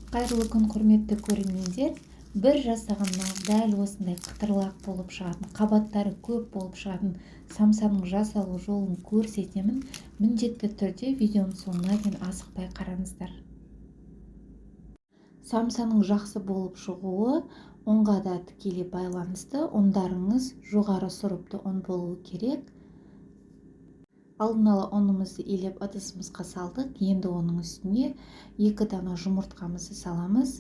Қайырлы күн, құрметті көрермендер! Бір жасағаннан дәл осындай қытырлақ болып шығатын, қабаттары көп болып шығатын самсаның жасалу жолын көрсетемін. Міндетті түрде видеоның соңына дейін асықпай қараңыздар. Самсаның жақсы болып шығуы ұнға да тікелей байланысты. Ұндарыңыз жоғары сұрыпты ұн болуы керек. Алдын ала ұнымызды илеп, ыдысымызға салдық. Енді оның үстіне 2 дана жұмыртқамызды саламыз.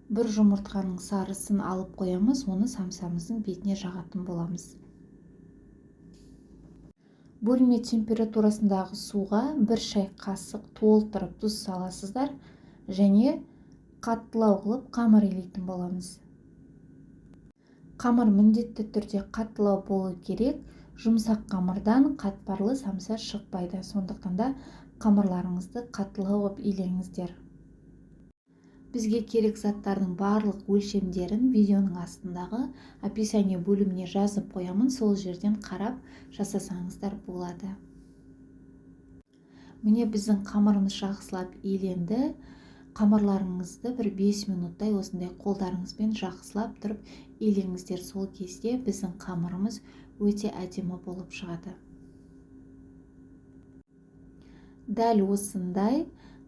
Бір жұмыртқаның сарысын алып қоямыз, оны самсамыздың бетіне жағатын боламыз. Бөлме температурасындағы суға 1 шай қасық толтырып тұз саласыздар және қаттылау қылып қамыр илейтін боламыз. Қамыр міндетті түрде қаттылау болу керек. Жұмсақ қамырдан қатпарлы самса шықпайды, сондықтан да қамырларыңызды қаттылау қылып илеңіздер. Бізге керек заттардың барлық өлшемдерін видеоның астындағы описание бөліміне жазып қоямын, сол жерден қарап жасасаңыздар болады. Міне, біздің қамырымыз жақсылап иленді. Қамырларыңызды бір 5 минуттай осындай қолдарыңызбен жақсылап тұрып илеңіздер. Сол кезде біздің қамырымыз өте әдемі болып шығады. Дәл осындай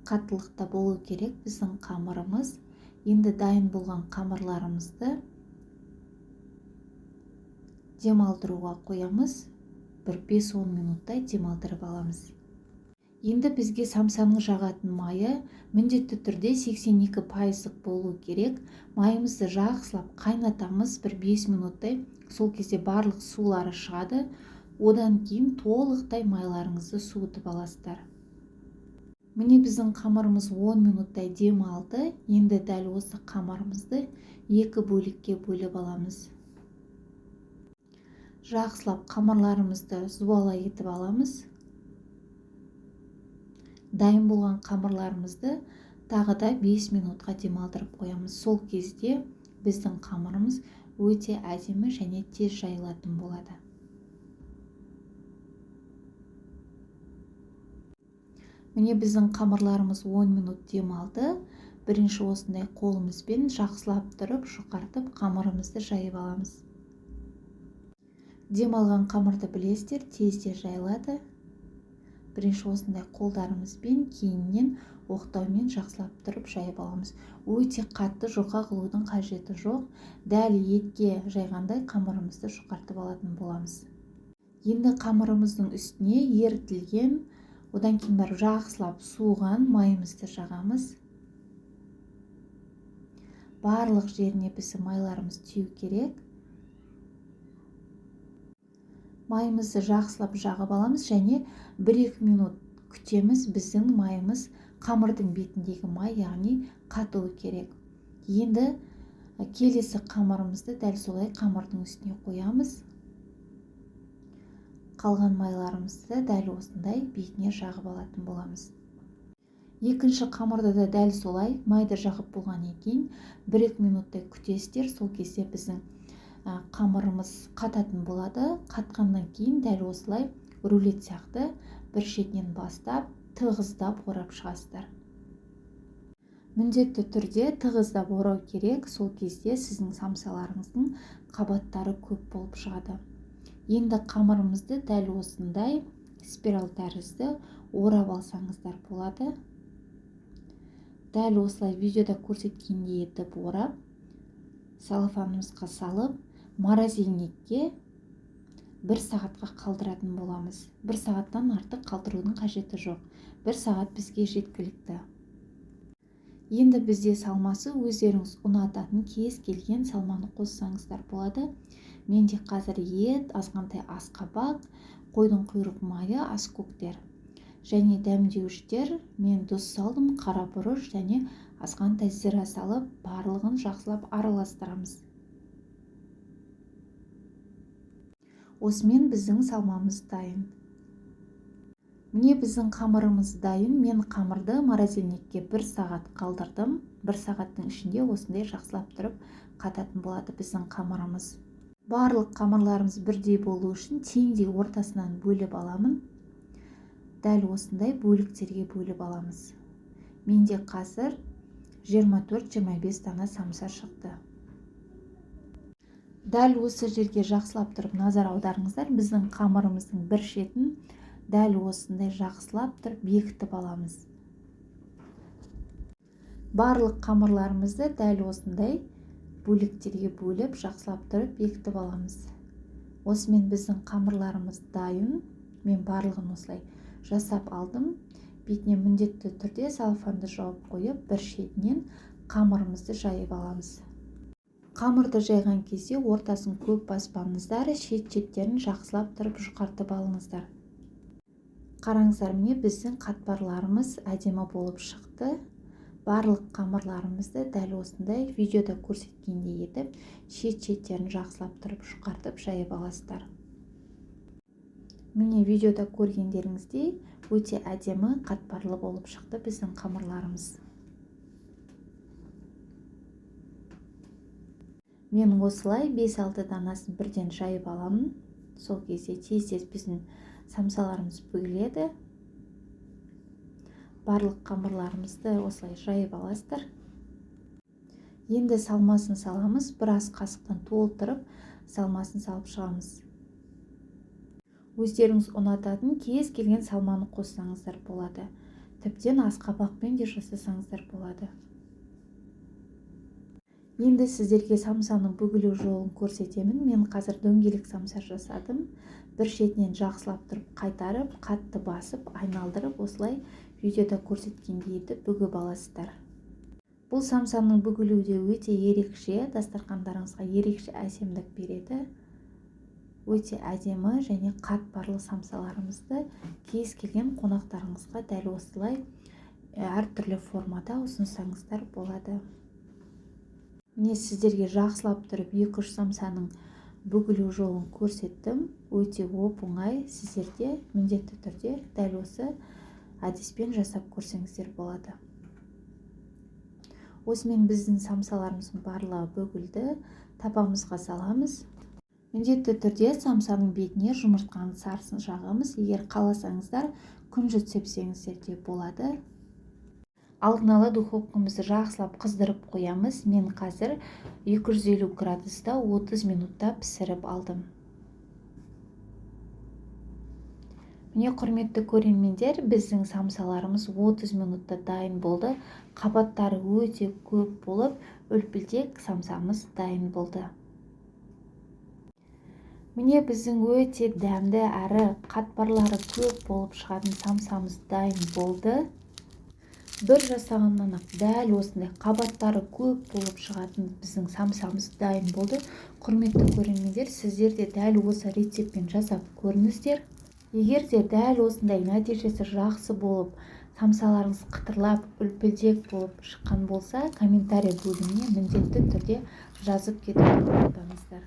қаттылықта болу керек біздің қамырымыз. Енді дайын болған қамырларымызды демалдыруға қоямыз. Бір 5-10 минуттай демалдырып аламыз. Енді бізге самсаның жағатын майы міндетті түрде 82% болу керек. Майымызды жақсылап қайнатамыз бір 5 минуттай. Сол кезде барлық сулары шығады. Одан кейін толықтай майларыңызды суытып аласыздар. Міне, біздің қамырымыз 10 минуттай дем алды. Енді дәл осы қамырымызды 2 бөлікке бөліп аламыз. Жақсылап қамырларымызды зуала етіп аламыз. Дайын болған қамырларымызды тағы да 5 минутқа демалдырып қоямыз. Сол кезде біздің қамырымыз өте әдемі және тез жайылатын болады. Міне, біздің қамырларымыз 10 минут демалды. Бірінші осындай қолымызбен жақсылап тұрып жұқартып қамырымызды жайып аламыз. Демалған қамырды білесіздер, тез де жайылады. Бірінші осындай қолдарымызбен, кейіннен оқтаумен жақсылап тұрып жайып аламыз. Өте қатты жұқа қылудың қажеті жоқ. Дәл етке жайғандай қамырымызды жұқартып алатын боламыз. Енді қамырымыздың үстіне ерітілген, одан кейін барып жақсылап суыған майымызды жағамыз. Барлық жеріне біздің майларымыз тию керек. Майымызды жақсылап жағып аламыз және 1-2 минут күтеміз. Біздің майымыз, қамырдың бетіндегі май, яғни қатуы керек. Енді келесі қамырымызды дәл солай қамырдың үстіне қоямыз. Қалған майларымызды дәл осындай бетіне жағып алатын боламыз. Екінші қамырды да дәл солай майды жағып болғаннан кейін 1-2 минуттай күтесіздер. Сол кезде біздің қамырымыз қататын болады. Қатқаннан кейін дәл осылай рулет сияқты бір шетінен бастап тығыздап орап шығасыздар. Міндетті түрде тығыздап орау керек. Сол кезде сіздің самсаларыңыздың қабаттары көп болып шығады. Енді қамырымызды дәл осындай спираль тәрізді орап алсаңыздар болады. Дәл осылай видеода көрсеткендей етіп орап, целлофанымызға салып, морозильникке 1 сағатқа қалдыратын боламыз. 1 сағаттан артық қалдырудың қажеті жоқ. 1 сағат бізге жеткілікті. Енді бізде салмасы өздеріңіз ұнататын кез келген салманы қоссаңыздар болады. Менде қазір ет, азғантай асқабақ, қойдың құйрық майы, аскөктер және дәмдеуіштер. Мен тұз салдым, қара бұрыш және азғантай зира салып, барлығын жақсылап араластырамыз. Осымен біздің салмамыз дайын. Міне, біздің қамырымыз дайын. Мен қамырды морозильникке 1 сағат қалдырдым. 1 сағаттың ішінде осындай жақсылап тұрып қататын болады біздің қамырымыз. Барлық қамырларымыз бірдей болу үшін теңдей ортасынан бөліп аламын. Дәл осындай бөліктерге бөліп аламыз. Менде қазір 24-25 дана самса шықты. Дәл осы жерге жақсылап тұрып назар аударыңыздар. Біздің қамырымыздың бір шетін дәл осындай жақсылап тұрып бекітіп аламыз. Барлық қамырларымызды дәл осындай бөліктерге бөліп, жақсылап тұрып бекітіп аламыз. Осымен біздің қамырларымыз дайын. Мен барлығын осылай жасап алдым. Бетіне міндетті түрде целлофанды жауып қойып, бір шетінен қамырымызды жайып аламыз. Қамырды жайған кезде ортасын көп баспаңыздар, шет-шеттерін жақсылап тұрып жұқартып алыңыздар. Қараңыздар, міне біздің қатпарларымыз әдемі болып шықты. Барлық қамырларымызды дәл осындай видеода көрсеткендей етіп, шет-шеттерін жақсылап тұрып жұқартып жайып аласыздар. Міне, видеода көргендеріңіздей өте әдемі қатпарлы болып шықты біздің қамырларымыз. Мен осылай 5-6 данасын бірден жайып аламын. Сол кезде тез-тез біздің самсаларымыз бөгіледі. Барлық қамырларымызды осылай жайып аласыздар. Енді салмасын саламыз. Бір ас қасықтан толтырып салмасын салып шығамыз. Өздеріңіз ұнататын кез келген салманы қоссаңыздар болады. Тіптен асқабақпен де жасасаңыздар болады. Енді сіздерге самсаның бүгілу жолын көрсетемін. Мен қазір дөңгелек самса жасадым. Бір шетінен жақсылап тұрып қайтарып, қатты басып, айналдырып, осылай видеода көрсеткендей етіп бүгіп аласыздар. Бұл самсаның бүгілуі де өте ерекше, дастархандарыңызға ерекше әсемдік береді. Өте әдемі және қатпарлы самсаларымызды кез келген қонақтарыңызға дәл осылай әртүрлі формада ұсынсаңыздар болады. Міне, сіздерге жақсылап тұрып 2-3 самсаның бүгілу жолын көрсеттім. Өте оп-оңай, сіздер де міндетті түрде дәл осы әдіспен жасап көрсеңіздер болады. Осымен біздің самсаларымыздың барлығы бүгілді. Табамызға саламыз. Міндетті түрде самсаның бетіне жұмыртқаның сарысын жағамыз. Егер қаласаңыздар, күнжіт сепсеңіздер де болады. Алдын ала духовкамызды жақсылап қыздырып қоямыз. Мен қазір 250 градуста 30 минутта пісіріп алдым. Міне, құрметті көрермендер, біздің самсаларымыз 30 минутта дайын болды. Қабаттары өте көп болып, үлпілдек самсамыз дайын болды. Міне, біздің өте дәмді әрі қатпарлары көп болып шығатын самсамыз дайын болды. Бір жасағаннан-ақ дәл осындай қабаттары көп болып шығатын біздің самсамыз дайын болды. Құрметті көрермендер, сіздер де дәл осы рецептпен жасап көріңіздер. Егер де дәл осындай нәтижесі жақсы болып, самсаларыңыз қытырлап, үлпілдек болып шыққан болса, комментарий бөліміне міндетті түрде жазып кетуді ұмытпаңыздар.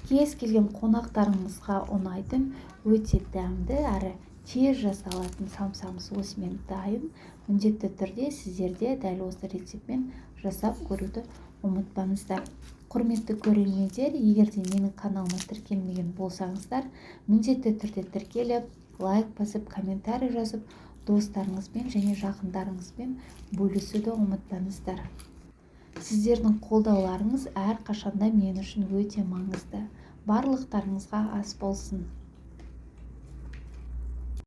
Кез келген қонақтарыңызға ұнайтын өте дәмді әрі тез жасалатын самсамыз осымен дайын. Міндетті түрде сіздер де дәл осы рецептпен жасап көруді ұмытпаңыздар. Құрметті көрермендер, егер де менің каналыма тіркелмеген болсаңыздар, міндетті түрде тіркеліп, лайк басып, комментарий жазып, достарыңызбен және жақындарыңызбен бөлісуді ұмытпаңыздар. Сіздердің қолдауларыңыз әрқашанда мен үшін өте маңызды. Барлықтарыңызға ас болсын.